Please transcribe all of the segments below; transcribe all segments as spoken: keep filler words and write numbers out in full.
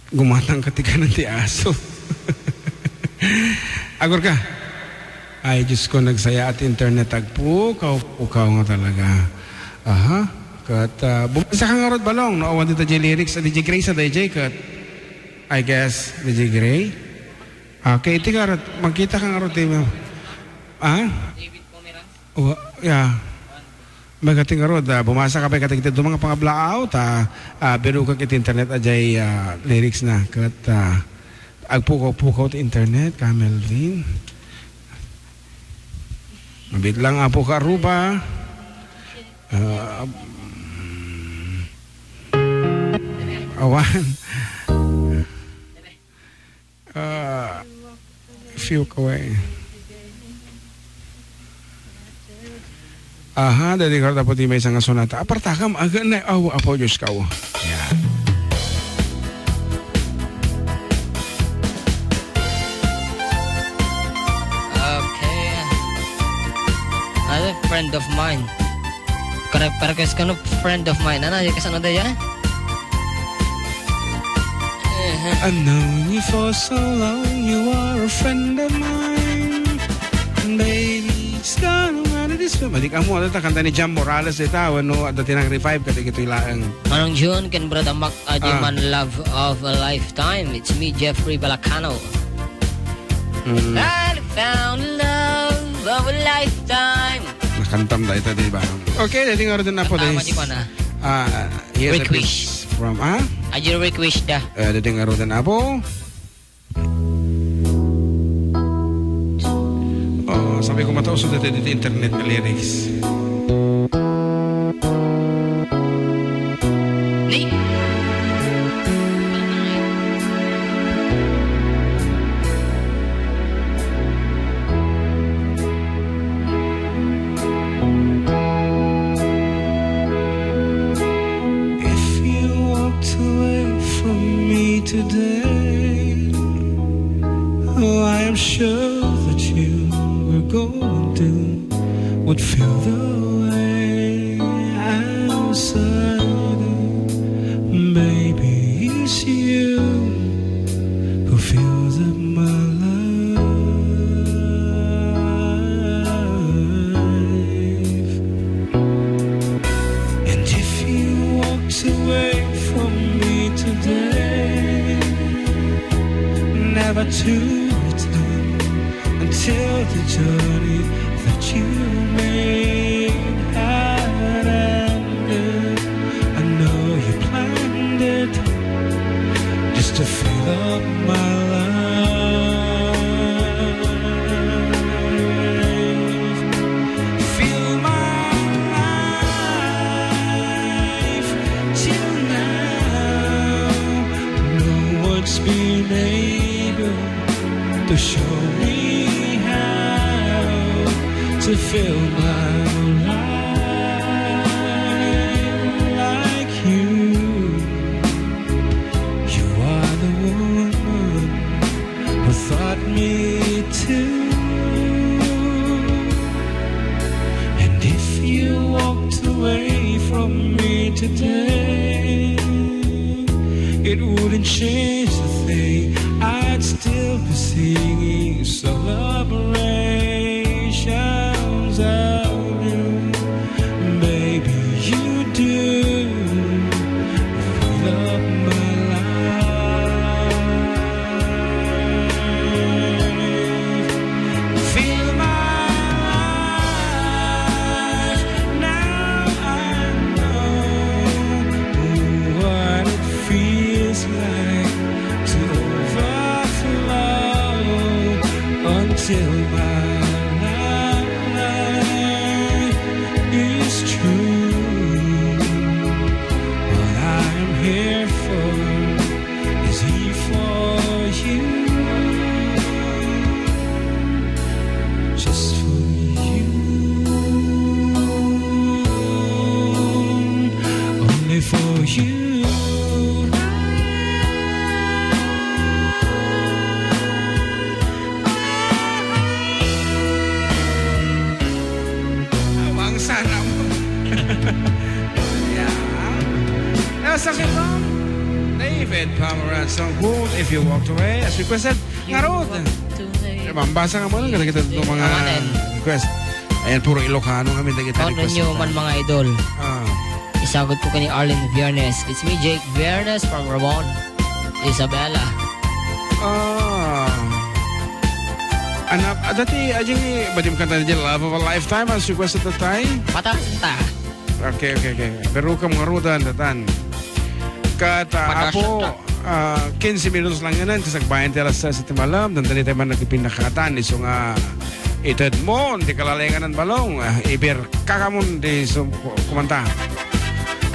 Gumatang ka ti kanan ti aso. Agurka. Ay, Diyos ko, nagsaya ti internet. Agpukaw-pukaw nga talaga. Aha. Ket, ah, bumasa ka ngarud, Balong, no? Awan dita jay lyrics. Ah, D J Gray sa D J, ket, I guess, D J Gray. Okay, iti ngarud, magkita ka ngarud, di ba? Ah? Wa-, yeah. Magati ngarud, ah, bumasa ka pay kadagiti duma nga pangablaaw, ta, ah, birukak iti internet, ajay, ah, lyrics na. Ket, ah, agpukaw-pukaw ti internet, ka Melvin. Mabit lang, Apo ka Aruba. Ah, awan. Ah, few kaway. Aha, dadi karta po ti maysa nga sonata. Apartakam, aga na, aw, apo, Diyos ka, aw. Yeah. Okay. Another friend of mine. Kare-, parequest kano, friend of mine. Ano, yung kasano da yan? I've known you for so long, you are a friend of mine. And baby, it's gonna run this way. Madi ka mo, ano ta, kanta ni Jam Morales, ita, wano, adda tinang revive, kadagitoy laeng. Manong Jun, ken Brad Amak, Adiman, ah, Love of a Lifetime. It's me, Jeffrey Balacano. Hmm. I found love of a lifetime. Nakantam da ita, di ba? Okay, dati nga rin na po, guys. Tama, di ba na? Ah, here's a request from, ah? Aja request da. Eh, dati nga rin na po. Oh, sabi ko, matausog dati, dati internet nga lyrics. Ni? If you walked away from me today, oh, I am sure that you were going to would feel the way as I do. Maybe it's you who fills up my life. And if you walked away from me today, never to return until the journey that you made had ended. I know you planned it just to fill up my life. Fill my life till now. No one's been able to show me how to fill my life like you. You are the woman who thought me too. And if you walked away from me today, it wouldn't change a thing. I'd still be singing celebrations of you. Maybe you do fill up my life. Fill my life. Now I know what it feels like to overflow until my life is true. All I'm here for is here for you, just for you, only for you. Pomeranian song called If You Walked Away, as requested. Ngarud. Eh, mambasa nga mo lang, kadagiti mga request. Ayan, puro Ilocano kami, dagiti request. Count on you man, mga idol. Ah. Isagot ko kani Arlene Viernes. It's me, Jake Viernes from Ramon, Isabela. Ah. Anak, adati, aji, badim kanta ni Love of a Lifetime, as requested the time. Mataas ta. Okay, okay, okay. Pero kam nga rudan, datan. Kat, ah, apo, ah, kinse minutos lang yan, kasagbayan ti alas tres iti malam, dandani tayo man nagpipinakatan, iso nga ited mo, di kalalenganan balong, ah, ibir kakamon di sum-, kumanta.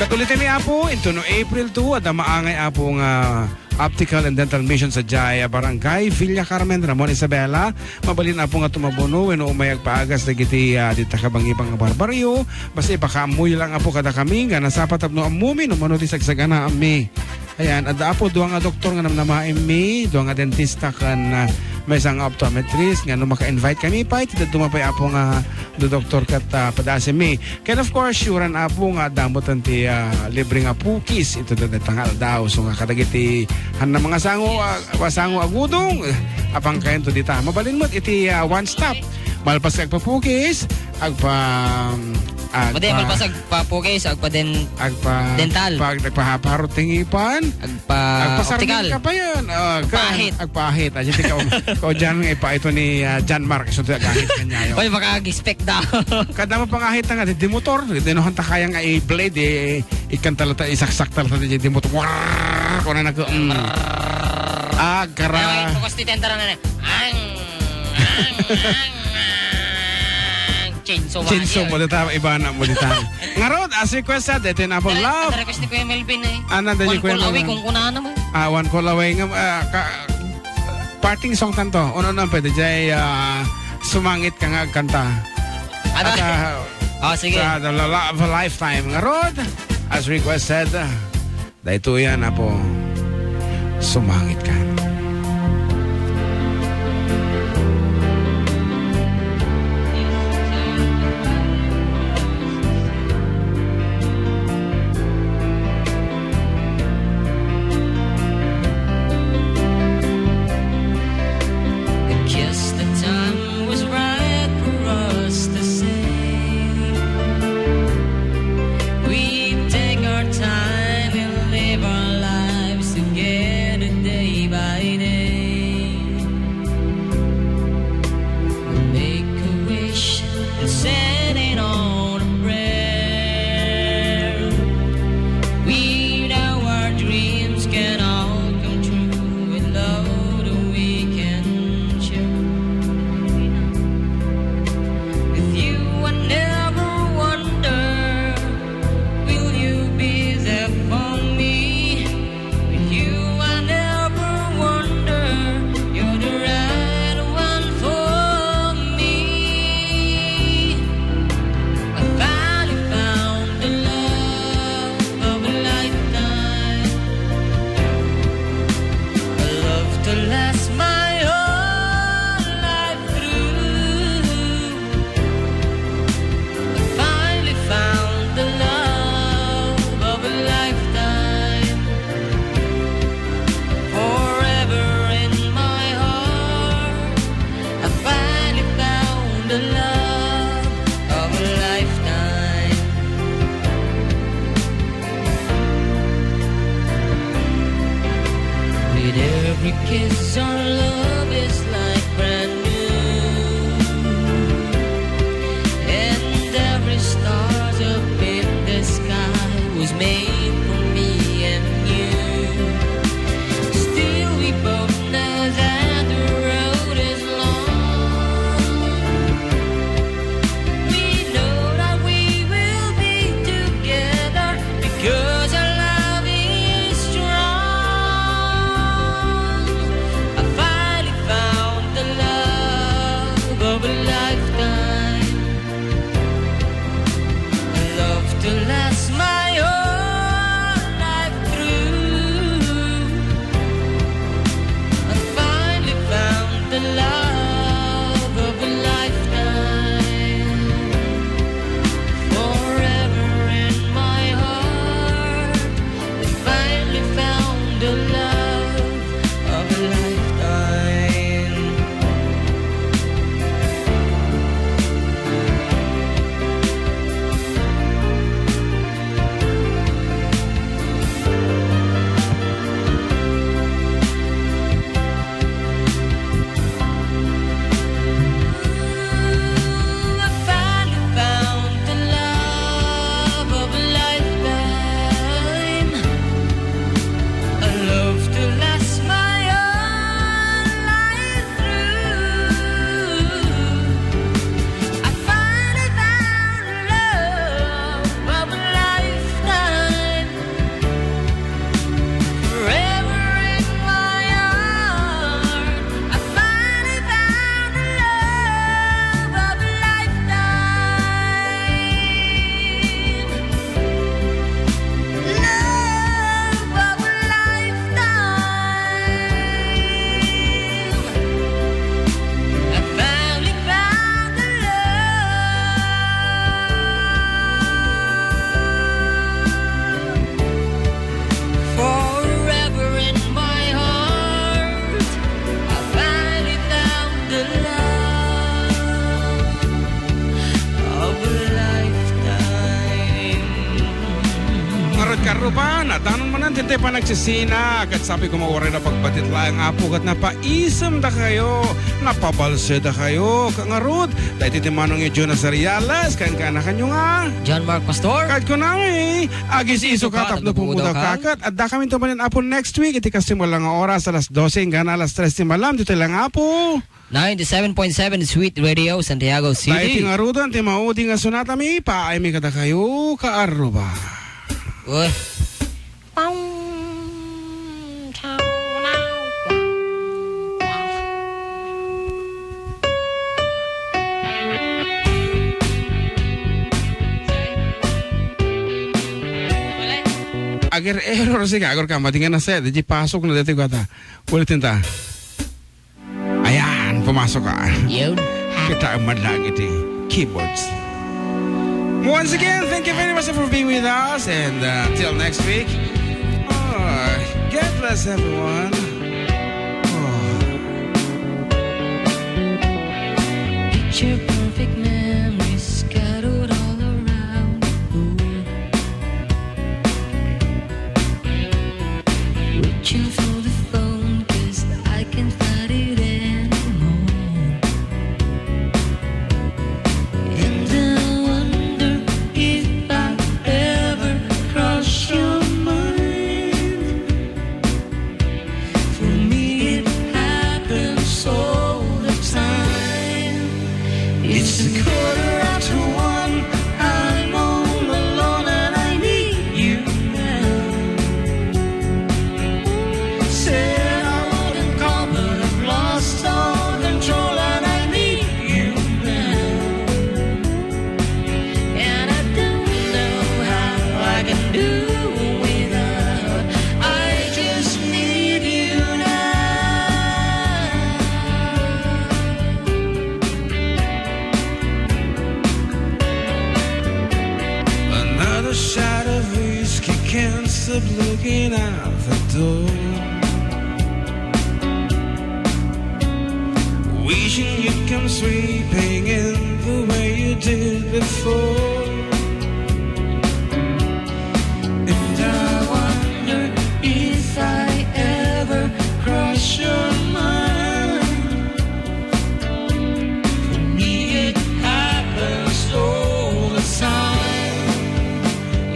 Kat ulit mi, apo, into no April two, adda maangay, apo, nga Optical and Dental Mission sadiay a Barangay Villa Carmen, Ramon Isabela. Mabalin, apo, nga tumabuno wenno umay agpaagas dagiti, ah, dita kabangibang nga barbaryo. Basta ipakaammoyo lang, apo, kadakami nga nasapa tapno ammomi no mano ti sagsaganaanmi. Ayan, adda, apo, dua nga doktor nga namnamaenmi, dua nga dentista ken, ah, maysa nga optometrist nga no maka-invite kami pay, ti dadduma pay, apo, nga do doktor ket, ah, padasenmi. Ken of course, sure-an, apo, nga adda met ti, ah, libre nga pukis iti dayta nga aldaw. So nga kadagiti haan a mga sango, ah, sango a gudong, eh, apangkayon to dita. Mabalin met iti, ah, one stop. Malpas agpapukis, agpa-, agpa-, Pwede, malpas agpapukis, agpa-den-, agpa-, dental. Pag nagpahaparo ti ngipan, Agpa-, agpasarmin optical. Ka pa yan. Ah, ka-, Agpahit. Agpahit. Ayan, tika, um, ko dyan nga ipa ito ni, ah, John Mark. Isunto agahit kanya yun. Oy, baka ag-expect daw. Kada mo pangahit na nga, di, di motor, di no hanta kaya nga i-blade, eh, ikan talata, isaksak talata, di, di motor. Warrrr! Kuna na ko, mm. Agkara. Ay, focus ti tentara na, na. Ang, ang, ang, ang. Chainsaw mo dita, ibana mo dita. Ngarud, as requested, ito na po, love. Request ni Kuya Melvin, eh. Ano, dahil Kuya Melvin? One call away, kung kunana mo. Ah, one call away nga, ah, ka-, parting song tanto. Uno na pwede, jay, ah, sumangit ka nga agkanta. Ano? At, ah, Oh, sige. Sa The Love of a Lifetime. Ngarud, as requested, Daytoy a, apo, sumangit ka. I guess the time was right for us to say we take our time and live our lives together day by day. We'll make a wish and send it on a prayer. We know our dreams can all come true with love that we can share. With you, I never wonder, will you be there for me? With you, I never wonder, you're the right one for me. I finally found the love of a lifetime. A love to last my whole life through. I finally found the love of a lifetime. Forever in my heart, I finally found the love of a lifetime. With every kiss, our love is like brand new. And every stars up in the sky was made for me and you. Still, we both know that the road is long. We know that we will be together because our love is strong. I finally found Ti panagsisina, ket sapay koma uray napagpatit laeng, Apo, ket napaisem dakayo, napabalse dakayo. Kangarud, daytoy ti manong ni Jonas Ariales, ken kaanakanyo nga John Mark Pastor. Ket kunami, agis-isu ka tapno pumudaw ka. Ket adda kami tumanen, Apo, next week, iti kastoy met la nga oras, alas dose, inggana alas tres ti malam, ditoy lang, Apo. Ninety-seven point seven Sweet Radio, Santiago City. Daytoy ngaruden ti maudi nga sonatami, ipaaymi kadakayo, kaarruba. Uy. Ager-error si Gagor ka, madi nga naset, di pasok na dito gata. Ulitin ta. Ayan, pumasok ka. Yun. Kita ang madlang iti keyboards. Once again, thank you very much for being with us, and, uh, till next week, uh, God bless everyone. Oh. Picture perfect memories scattered all around. Reaching for the phone 'cause I can't find it anymore. And I wonder if I ever cross your mind. For me it happens all the time. It's a quarter after one. I'm all alone and I need you now. Said I wouldn't call, but I've lost all control and I need you now. And I don't know how I can do without. I just need you now. Another shot of whiskey, can't stop looking out the door. Wishing you'd come sweeping in the way you did before. And I wonder if I ever cross your mind. For me, it happens all the time.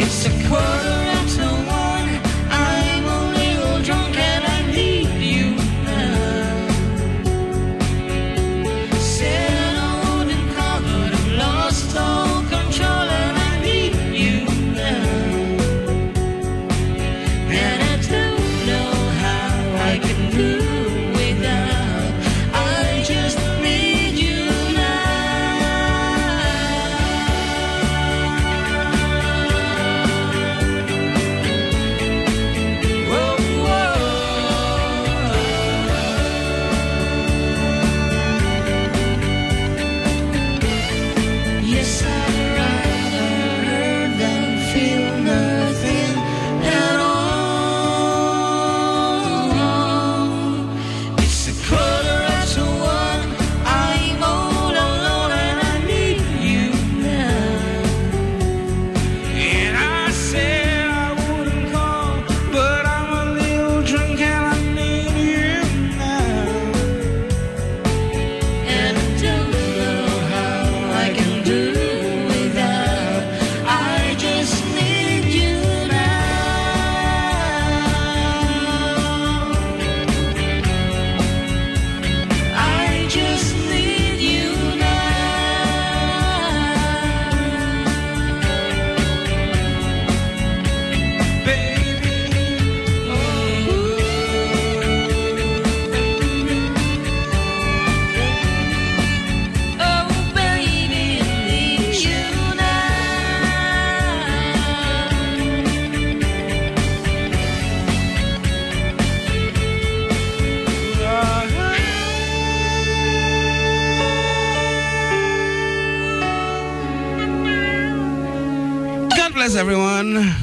It's a quarter after one. I'm a little drunk and I need you now. Said I wouldn't call, but I've lost all control and I need you now. And I don't know how I can do without. I just need you now. Whoa, whoa. Yes, I'd rather hurt than feel nothing at all. It's a quarter after one. I'm all alone and I need you now. And I said I wouldn't call, but I'm a little drunk and I need you now. And I don't know how I can do without. I just need you now. I just need you now. Baby. Oh, baby, I need you now. God bless everyone.